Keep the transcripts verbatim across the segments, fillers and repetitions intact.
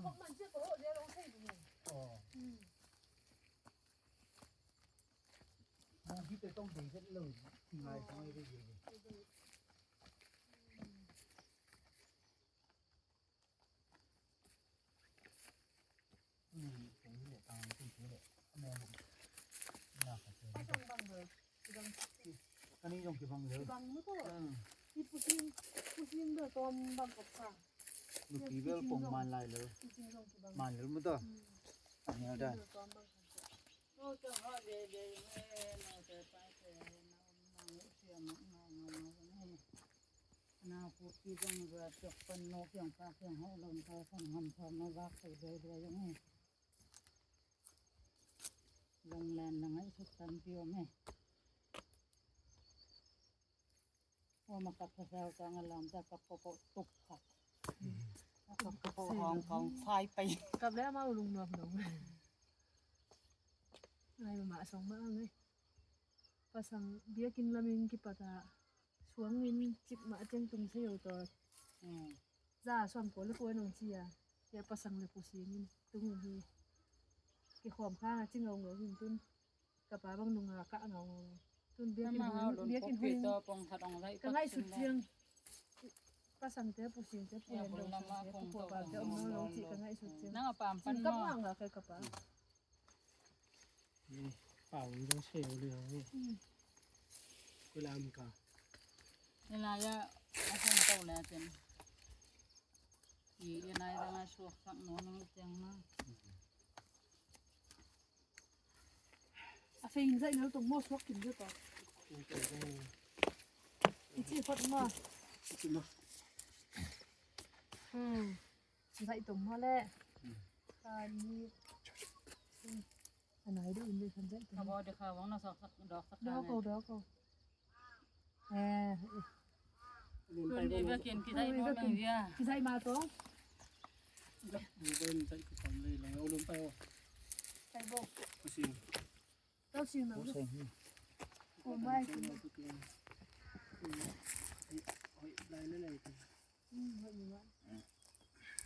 Ka ni zong kibang lel. Kibang maw tawh. Hi pusin, pusin bel tawm bang kop sa. Nupi bel pong man lai lel. Pusin zong kibang. Man lel maw tawh. Ani ada. Nau pu pi zong zua ciok pan no kiang pa kiang ho lom pa sang ham thom no vak thei doi doi zong hi. Zong len na ngaihsut tampi om hi. Om a kap pasal tang a lam ta kap ko ko tuk kap. A kap ko ko hong kong fai pai. Kap le amau lungnuam dong. Ngai ma song ma ngai. Pasang biakinn lamin kipat a suangin cik mah a ciang tung sia yo tawh. Za suam kua le kua nong ci a. Sia pasang le pu singin tungin hi. Kikhawm khang a ci ngaungau hin tun. Ka pa bang nunga kah ngaungau. Tun biakinn hoi, biakinn hoi. Ka ngaihsut ciang. Pasangte pu singte pu hen dong sangte pu kua pate om nawn lo ci ka ngaihsut ciang. Nang a pam pan maw. Kap ngah ngah kai ka pa. Pau zong sei liang hi. Kulam ka. Ina ya a hong tau le ten. I ina ya nga suak sak no nang tiang na. A fei in zai nal tong mo suak kim zai ta. I ci fat ma. I ci ma. Hmm. Zaih tong mah leh. Ka ni. A nai deuh in leh kan zaih tong. Ka baw deuh kha wang na sawk sak dawk sak. Dawk ko, dawk ko. Eh. Kun di ba kin ki zaih mah meng dia. Ki zaih mah tong. Ni ba in zaih ko kan leh lang ulun pai o. Pai bo. Kusin. Tau sing nang. Tau sing hi. Ko mai ko. Hoi, lai na lai. Hmm, hoi ni man.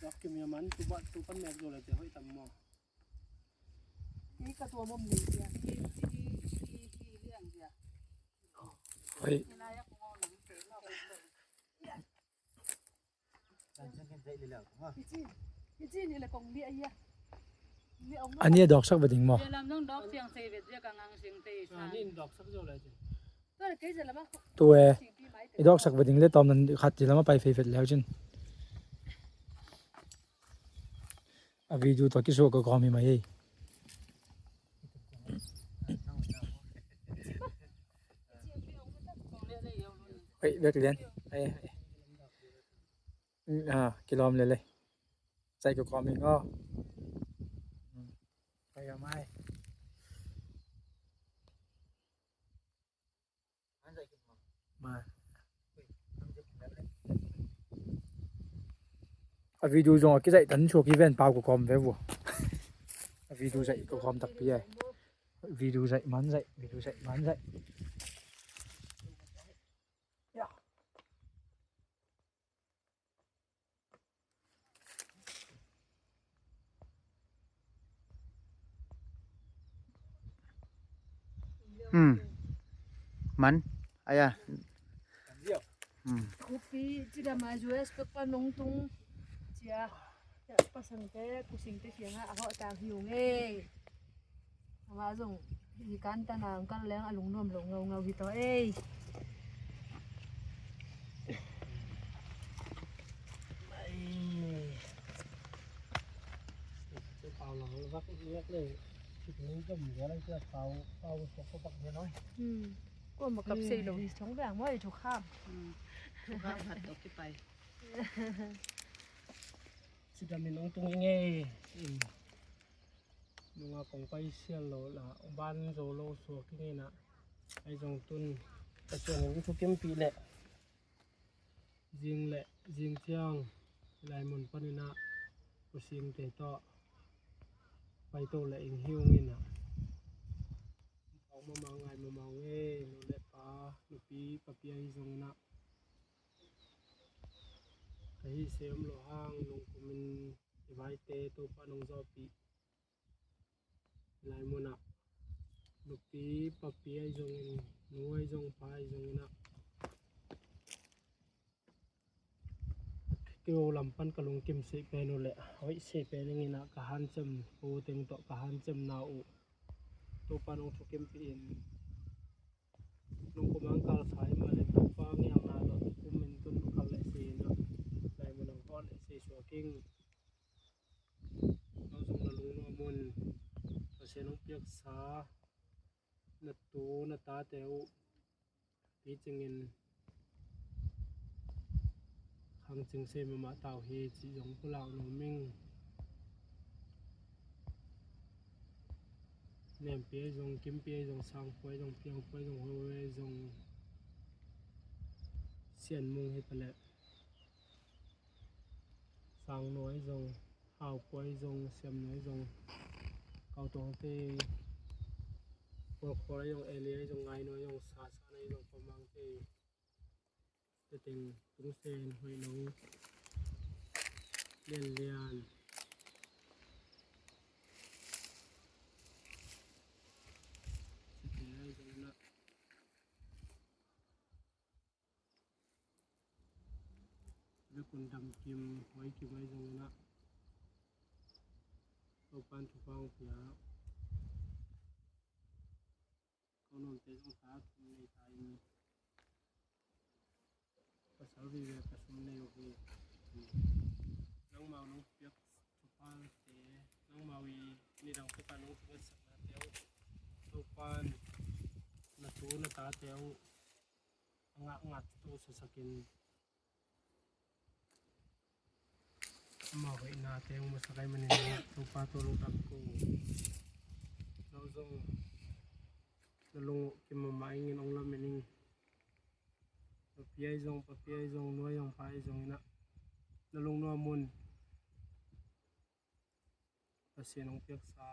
Dok kim ya man, tu ba, tu pan mek zo lai te hoi tam mo. Ni ka tua mom ni ya. Ni, ni, ni, ni liang ya. Hoi. Ni lai ya ko ngau nang te na ko. A nih a dawksak va ding maw? Tu e, i dawksak va ding le tawm nan khat ci lam a pai feifet leu cin. A video tawh kisuak ka kawm hi mai ei. Ei, bek lian. Ei, ei. Ah, kilawm lele. Zaih ko kawm ing aw. Pai a mai. A video zong a kizaih tan suak hi ven pau ko kawm ve vua. A video zaih ko kawm takpi ai. Video zaih man zaih, video zaih man zaih. Hmm. Man. Aya. Hmm. Kupi, cidam a U S pek pa nong tung. Cia. Pasangte, kusingte kiangah a hawh tang hi ung ei. Amah zong hi kan tan a ang kal leng a lungnuam lo ngaungau hi tawh ei. Pau lang vak vak le. Pau, pau, pau, pau, pau, pau, pau. Hmm. Kua ma kap sei lo hi thong veng maw i thukham. Hmm. Thukham khat tawh kipai. Cidam in hong tung ing ei. Nunga kong pai sial lo la, ban zo lo suak ing ei na. Ai zong tun ka ciang in thukimpih leh. Zing leh zing ciang lai mun panin ah kusingte tawh paito leh ing hi ung in ah. Pau mama ngai mama ung ei, nu le pa, nupi, papi ahi zongin ah. Ka hih sem lo hang lungkumin i vai te Topa nong zawhpih lai munah nupi papi ahi zongin, nu ahi zong, pa ahi zongin ah, kei lam pan ka lungkim sih pen uh leh hoih sih pen ing in ah, ka hanciam, pu teng tawh ka hanciamna uh Topa nong thukimpih in, nong kum ang kal sa hi mah leh Topa ngialna tawh thukim in tun kal leh si in ah, lai munah hong kal leh si suak ing. Nang zong na lungnuam un, Pasian hong piaksa na tu na tate uh picingin khangcing se mahmah ta uh hi cih zong pulak nuam ing. Nempi ahi zong, Kimpi ahi zong, Sangpu ahi zong, Piangpu ahi zong, Huai ahi zong, Sianmung hi ta leh Sangnu ahi zong, Haupu ahi zong, Siamnu ahi zong, Kautongte, Polkhol ahi zong, Eli ahi zong, Ngainu ahi zong, Sasan ahi zong, Pamangte, Teteng, Tungsen, Hoihnong, Lianlian, Sitele ahi zong in ah, Lekun Damkim, Hoikim ahi zong in ah, Topan thupha hong pia. Ko nuamte zong ta thum nei ta in, pasal vive pasal nei uh hi. Nangmau nong piak thuphate, nangmau i nidang Topa nong thungatsaknate uh, Topan na tu na tate uh a ngah ngat tu sasakin, amau hoihnate hong masak ahih manin Topa tua lungdam ko. No zong na lung uh kimamah ingin hong lamen ing. Nupi ahi zong, papi ahi zong, nu ahi zong, pa ahi zong in ah, na lungnuam un. Pasian hong piaksa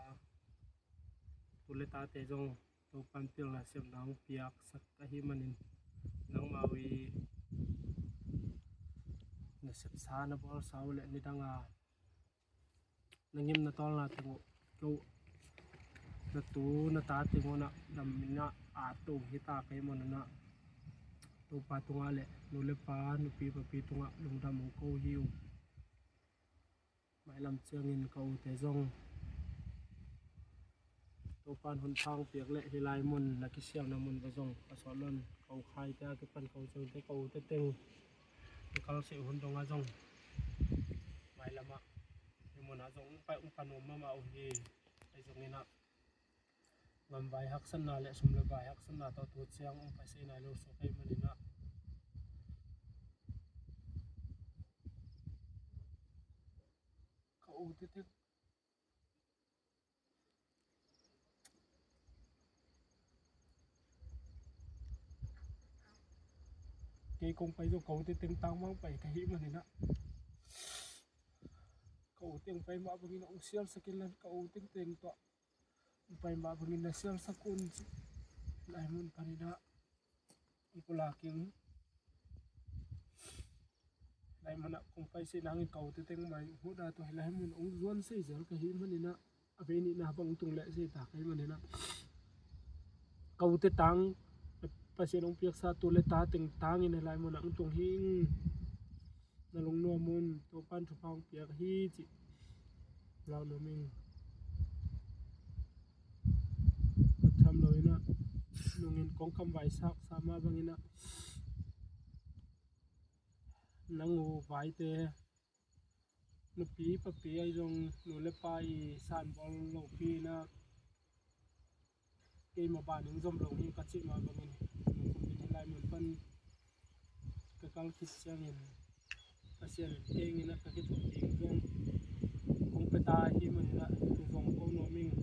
tu le tate zong Topan pilna siamna hong piaksak ahih manin, nangmau i na sepsa na bawlsa uh leh nidanga na ngim na tawlna teng uh, ko na tu na ta teng uh na dam in ah, a tung hi ta ka hih manin ah, Topa tungah leh nu le pa, nupi papi tungah lungdam hong ko hi uh. Mailam ciangin ka ute zong Topan hun thang piak leh hih lai mun na kisialna mun va zong ka sawt lon, ka u Khaite a kipan ka u Cengte, ka ute teng ka kalseh hun dongah zong mailamah hih munah zong hong pai hong pan nuam mahmah uh hi. Ahi zongin ah, gam vai haksatna le sum le pai haksatna tawh tu ciang hong pai sihna lo suak ahih manin ah, ka ute teng, kei kong pai zong ka ute teng tangmang pai ka hih manin ah, ka ute hong pai mah bangin hong sialsak in lan, ka ute teng tawh hong pai mah bangin na sialsak un cih lai mun panin ah hong pulak ing. Lai munah kong pai sih nangin ka ute teng mai hong huhna tawh hih lai mun hong zuan sih zel ka hih manin ah, a vei nihna bang tung leh sih ta ka hih manin ah, ka ute tang, Pasian hong piaksa tu le ta teng tangin hih lai munah hong tung hi ing. Na lungnuam un, Topan thupha hong piak hi cih lau nuam ing. Tham lo in ah, nungin kong kam vaisak sa mah bangin ah, nang u Vaite nupi papi ahi zong, nu le pa i sanbawl lopi in ah, keima ban in zom lo hi ka cih mah bangin, nung kum in hih lai mun pan ka kal khit ciangin Pasian in kei in ah ka kithuah ding zong kong pia ta ahih manin ah, tu zong ko nuam ing.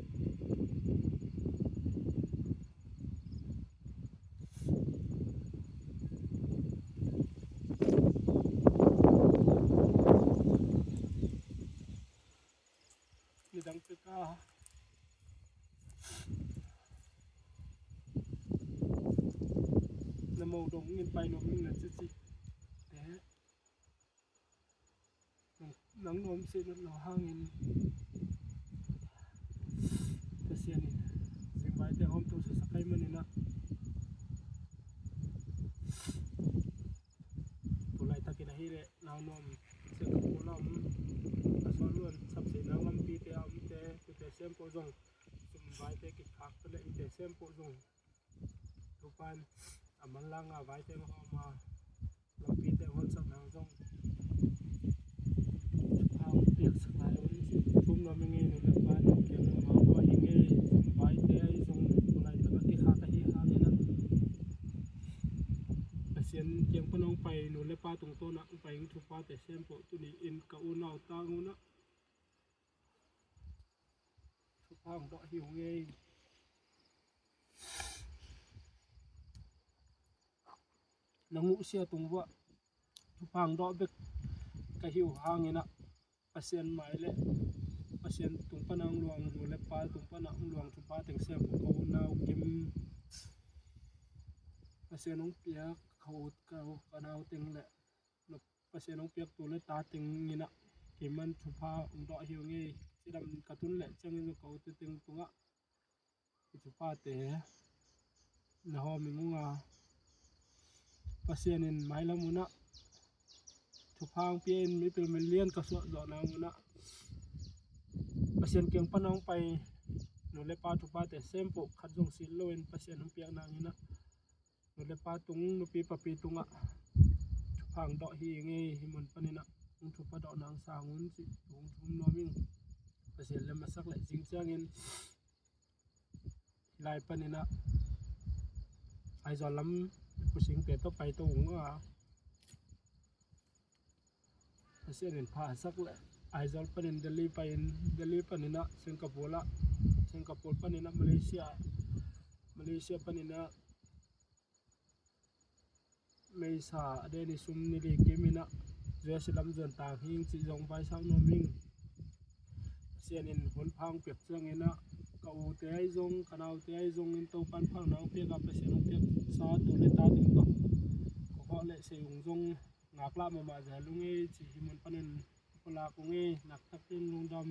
Nidang pek a na mo dong in pai nuam ing na cici te, nong, nang nuam sih nat lo hangin Pasian in zingvaite hawm to sa sak kai maninah tulaitakin ahi leh nau nuam sih ka pulam a suan luan sapsih nang lampite a umte tute sempoh zong sumvaite kikhak pele ite sempoh zong Tupan a manlang a vaite hawm a lampi te hon sak nang zong thupha piak sak lai un si thum lo mi ngei nu le pa nang kiang lo ma hua hi ngei zong vaite ai zong tulai taka kikhak ahi hangin a Pasian kiang pan hong pai nu le pa tungtawn ah hong pai hong thupha te sempoh tuni in ka unau tang un ah thupha hong dawh hi uh ngei. Na nguhsia tung vuah thupha hong dawh bek ka hi uh hangin ah Pasian mai le Pasian tung pan hong luang nu le pa tung pan hong luang thupha teng sem uh ka unau kim Pasian hong piak ka ut ka nau teng le Pasian hong piak tu le ta teng in ah keiman thupha hong dawh hi uh ngei. Cidam ka tun le ciangin ka ut teng tungah i thuphate na hawm ing ung a Pasian in mailam un ah thupha hong pia in mipil milian ka suah zawh nang un ah Pasian kiang pan hong pai nu le pa thuphate sempoh khat zong sil lo in Pasian hong piak nang in ah nu le pa tung nupi papi tungah thupha hong dawh hi ngei hi mun panin ah hong thupha dawh nang sang un cih hong thum nuam ing. Pasian le masak le zing ciangin hilai panin ah Aizawl lam kusingte tawh pai to ung a Pasian in pha sak le Aizawl panin Delhi pai in Delhi panin ah Singapore ah Singapore panin ah Malaysia Malaysia panin ah meisa a deni sum ni li kim in ah U S lam zuan tang hing cih zong vaisak nuam ing. Pasian in hun phang piak ciangin ah ka ute ai zong ka naute ai zong in Topan phang nang piak a Pasian hong piak sa tu le ta ding tawh ka khawh le sei ung zong ngaklah mahmah zel ung ei cih hi mun panin pulak ung ei naktak in lungdam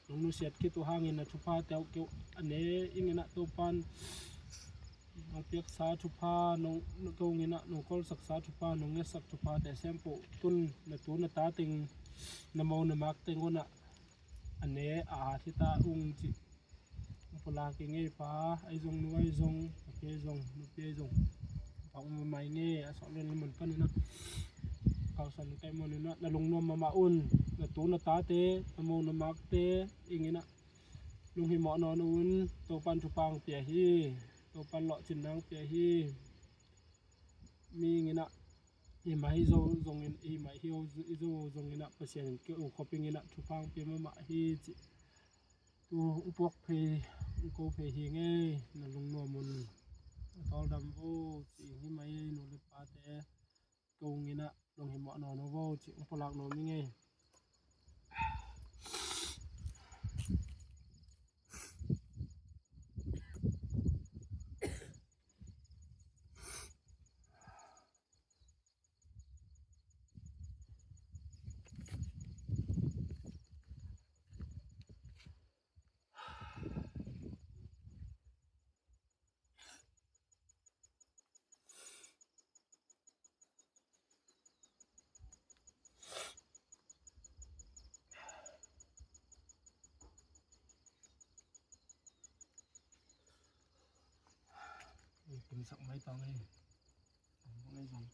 nong nusiat khit uh hangin na thupha teuh keuh a ne ing in ah Topan nong piaksa thupha nong nong kong in ah nong kolsaksa thupha nong ngetsak thupha te sempoh tun na tu na ta teng na mo na mak teng un ah a ne a at hi ta ung cih pulak i ngei pa ai zong nu ai zong a pe zong nu pe zong pa um mai ngei a sok len lemon panin ah kausan kai mon in ah na lungnuam mahmah un na tu na ta te na mo na mak te ing in ah lunghimawh nawn un Topan thupha hong pia hi Topan lawhcin nang pia hi mi ing in ah i mah hi zo zongin i mah hi zo zongin ah Pasian in keu khop ing in ah thupha hong pia mahmah hi cih tu hong puak phei hong ko phei hi ngei na lungnuam un a tawldam vo cih hi mai nu le pate kong in ah lunghimawh nawn vo cih hong pulak nuam hi ngei. Kum sak mai tawng hi. Kum sak mai tawng.